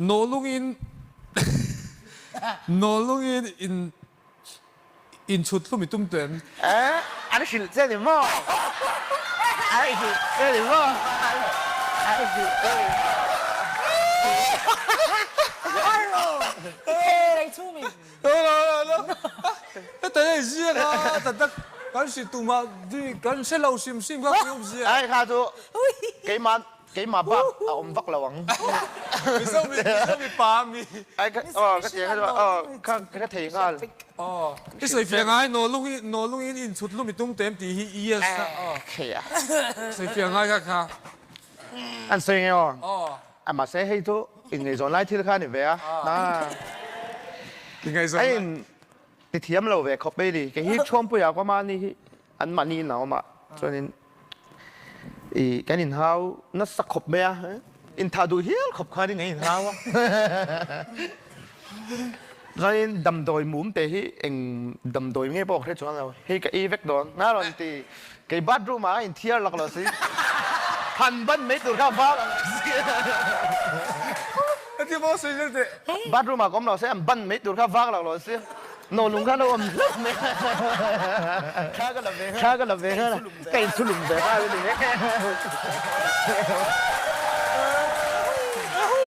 Nawlungin Nawlungin in inchhut hlum i tum teh em? Eh, an hrilh che ni maw? An hrilh che ni maw? An hrilh che ni maw? Heta hei ziak a, ta tak kan hrilh tumah kan hre lo hrim hrim kha ka awm ziak. Ai kha chu keimah Keimah bak a awm vak lo ang. Mizo mi Mizo mi pa mi. Ai ka aw ka ti ang aw ka ka thei nghal. Aw i sawi fiah ngai nawlung i nawlung in inchhut lum i tum tem tih hi yes a aw. Thei a. Sawi fiah ngai kha kha. An sawi nge aw. Aw. A mahse hei chu inngaihzawn lai thil kha a ni ve a. Inngaihzawn lai. A in ti thiam lo ve khawp mai ni. Kei hi Thuampuia kawma ni hi an mahni in a awm a chuanin I kan inhau nasa khawp mai a, inthah duh hial khawp khanin kan inhau a. Chuanin damdawi mum te hi eng damdawi nge pawh ka hre chuang lo, hei ka ei vek dawn nga rawn ti, kei bathroom ah a inthiar lak lo si, han ban mai tur kha vang ang si. Heti maw sawi zel teh. Bathroom ah ka awm lo se an ban mai tur kha vang lak lo si. No lung kha lo awm hlauh mai a. Thla ka la ve nghal. Thla ka la ve nghal a. Ka inchhulum ve nghal a ni.